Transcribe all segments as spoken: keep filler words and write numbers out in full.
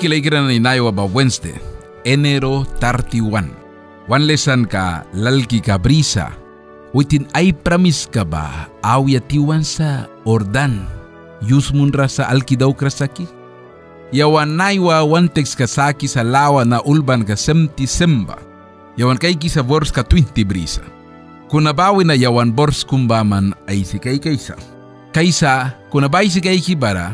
Laikra nani, naiwa ba Wednesday, enero thirty-one. Wan lesanka lalkika brisa: Witin ai pramiska ba auya tiwan sa or dan yus munras sa alki daukras sa ki? Yawan naiwa wan tekska sakisa Lawana ulbanka semti sem ba. Yawan kaikisa borska twinti brisa. Kuna ba wina yawan bors kum baman aisi kaikaisa. Kaisa, kuna ba aisi kaiki bara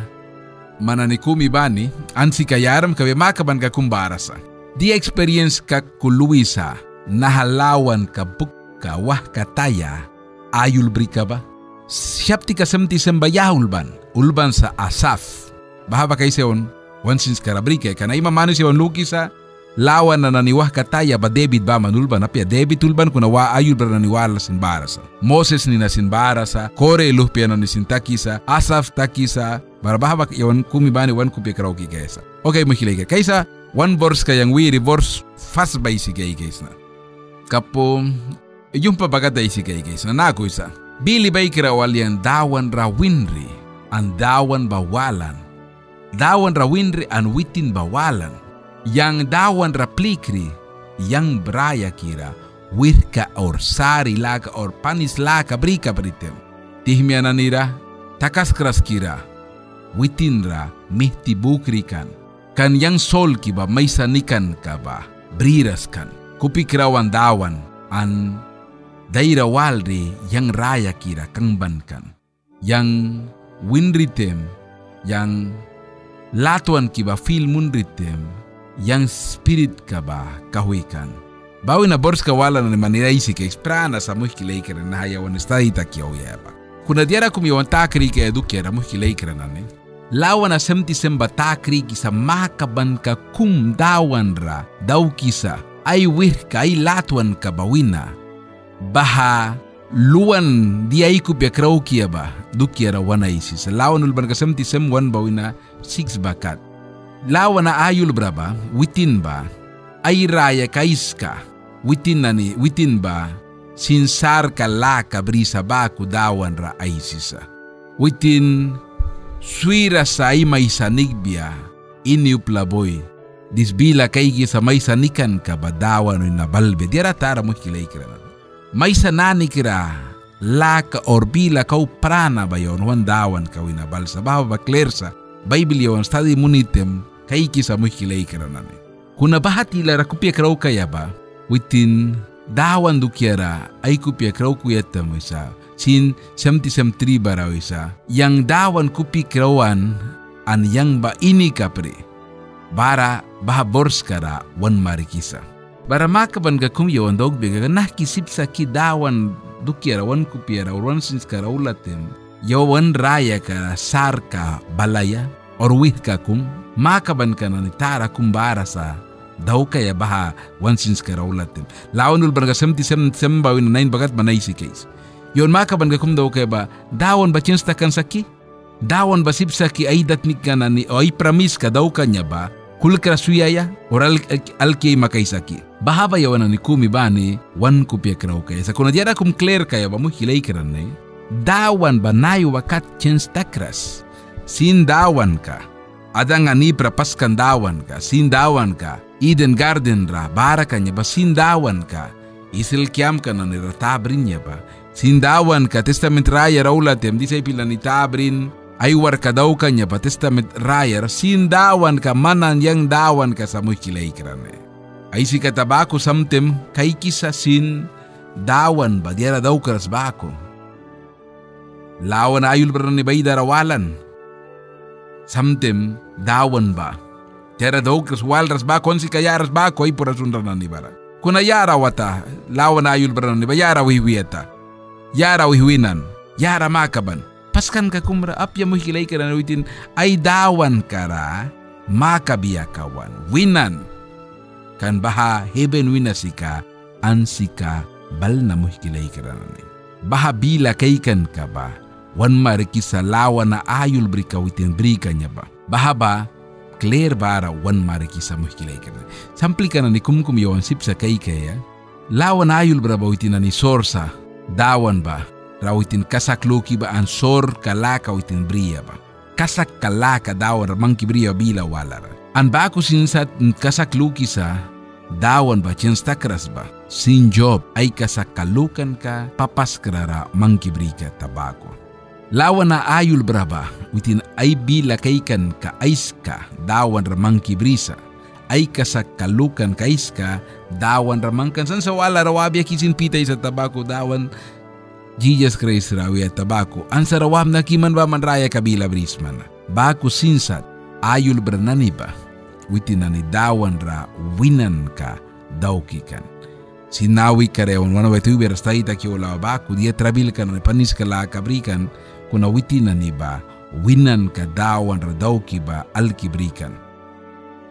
man nani kumi bani ansika yaram kabia makabanka kum bara sa. Dia eksperienska ku luisa naha Lawanka bukka wauhkataya aiulbrika ba? Saptika semti sem ba ya ulban, ulban sa Asaf. Baha ba kaisa yawan wan sinskara bri kaia, kan aima manis yawan lukisa Lawana nani wauhkataya ba Debit baman ulban apia. Debit ulban kuna wal aiulbra nani wala sin bara sa. Moses nina sin bara sa, Kore luhpia nani sin takisa, Asaf takisa, bara baha ba yawan kumi bani wan kupia krauki kaia sa. Ok, muihki laikra, kaisa wan borska yang wiri bors fas ba aisi kaikaisna. Kapu yumhpa ba kat aisi kaikaisna, naku wisa: Bili baikra wal yang Dawan ra winri an Dawan ba walan. Dawan ra winri an witin ba walan. Yang Dawan ra plikri, yang brayakira wihka or sari laka or panis laka bri kapri taim, tihmia nani ra takaskras kira witin ra mihti bukri kan. Kan yang solki ba maisa nikanka ba briras kan. Kupi krawan Dawan an daira walri yang rayakira kangban kan. Yang winri taim, yang latwanki ba fil munri taim, yang spiritka ba kauhwi kan. Ba wina borska wala nani man nani aisi kaiks, prana sa muihki laikra nani, naha yawan stadi taki auya ba. Kuna diara kum yawan ta krikaia dukiara muihki laikra nani, Lawana semti sem ba ta krikisa makabanka kum Dawan ra daukisa ai wihka ai latwanka ba wina. Baha luan dia ai kupia kraukaia ba dukiara wan aisisa. Lawana ulbanka semti sem wan ba wina siks ba kat. Lawana aiulbra ba witin ba ai rayaka aiska witin nani, witin ba sin sarka laka brisa baku Dawan ra aisisa. Witin swira sa ai maisa nikbia ini upla bui, dis bila kaikisa maisa nikanka ba Dawan wina balbia. Diara tara muihki laikra nani, maisa nanikra laka or bila kau prana ba yawan wan Dawanka wina balsa. Baha ba klir sa, Baibil yawan stadi muni taim kaikisa muihki laikra nani. Kuna baha tilara kupia kraukaia ba witin Dawan dukiara ai kupia kraukaia taim wisa sin semti sem tri bara wisa: Yang Dawan kupi krawan an yang ba ini kapri, bara baha borskara wan marikisa. Bara makabanka kum yawan daukbia kaka nahki sip sa ki Dawan dukiara wan kupiara or wan sinskara aula taim yawan rayakara sarka balaia or wihka kum? Makabanka nani tara kum bara sa daukaia baha wan sinskara aula taim. Lawana ulbanka semti sem, sem ba wina nain ba kat man aisi kais. Yawan makabanka kum daukaia ba Dawan ba chens takan sa ki? Dawan ba sip sa ki ai datnika nani o ai pramiska daukan ya ba kulkra swiaia or al-, al-, alki ai makaisa ki? Baha ba yawan nani kumi bani wan kupia kraukaia sa. Kuna diara kum klir kaia ba muihki laikra nani, Dawan ba naiwa kat chens takras. Sin Dawanka Adan an Ib ra paskan Dawanka, sin Dawanka Iden garden ra bara kan ya ba, sin Dawanka Israel kiamka nani ra ta brin ya ba, sin Dawanka Testament Raya ra aula taim disaipel nani ta brin ai warka daukan ya ba Testament Raya ra, sin Dawanka man nani yang Dawanka sa, muihki laikra nani. Aisi kata baku, samtaim kaikisa sin Dawan ba diara daukras baku. Lawana aiulbra nani ba ai dara walan. Samtaim Dawan ba diara daukras, walras baku, ansika yaras baku ai pura sunra nani bara. Kuna yara wata Lawana aiulbra nani ba yara wih wiata, yara wih winan, yara makaban. Paskanka kum ra apia, muihki laikra nani, witin ai Dawanka ra makabia kauhwan, winan. Kan baha heben wina sika ansika balna, muihki laikra nani. Baha bila kaikanka ba wan marikisa Lawana aiulbrika witin brikan ya ba. Baha ba klir bara wan marikisa, muihki laikra nani. Samplika nani kumkum yawan sip sa kaikaia. Lawana aiulbra ba witin nani sor sa Dawan ba ra witin kasak luki ba an sorka laka witin bri ya ba. Kasakka laka Dawan ra mangki bri ya ba bila walara. An baku sin sat kasak lukisa Dawan ba chens takras ba. Sin Job ai kasakka lukanka papaskra ra mangki bri kata baku. Lawana aiulbra ba witin ai bila kaikanka aiska Dawan ra mangki brisa. Ai kasakka lukanka aiska Dawan ra mangkan sa. An sa walara wabia ki sin Pita aisata baku Dawan Jisas Kraist ra wiata baku ansara wamna ki man ba man rayaka bila brisma na. Baku sin sat aiulbra nani ba witin nani Dawan ra winanka dauki kan. Sin nawi kara yawan wan wai tiwbia ra stadi taki aula ba baku dia trabilka nani paniska laka bri kan, kuna witin nani ba winanka Dawan ra dauki ba alki bri kan.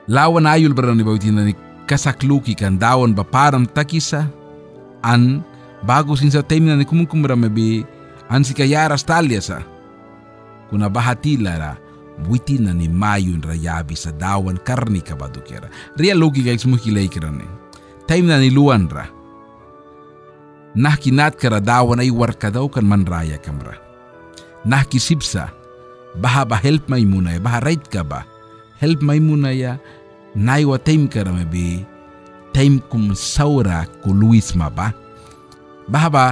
Lawana aiulbra nani ba witin nani kasak luki kan Dawan ba param takisa. An baku sin sa taim nani kum kumra mebi ansika yaras talia sa. Kuna baha tilara witin nani mayunra yabisa Dawan karnika ba dukiara. Ria luki kaiks muhki laikra nani. Taim nani luanra nahki natkara Dawan ai warkka daukan man rayakam ra. Nahki sip sa baha ba help mai munaia, baha raitka ba help mai munaia. Naiwa taimkara mebi taim kum saura ku luisma ba. Baha ba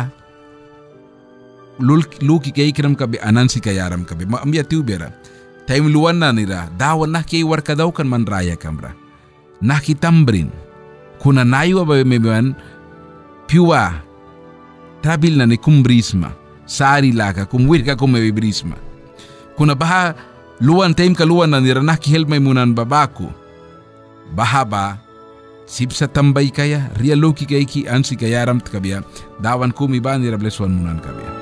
luki kaikram kabia an ansika yaram kabia. Ambia tiwbia ra taim luan nani ra Dawan nahki ai warkka daukan man rayakam ra. Nahki tam brin. Kuna naiwa ba mebi wan pyua trabil nani kum brisma. Sari laka kum, wirka kum mebi brisma. Kuna baha luan taimka luan nani ra nahki help mai munan ba baku. Baha ba sip sa tam baikaia, ria luki kaiki, ansika yaram kabia. Dawan kumi bani ra bles wan munan kabia.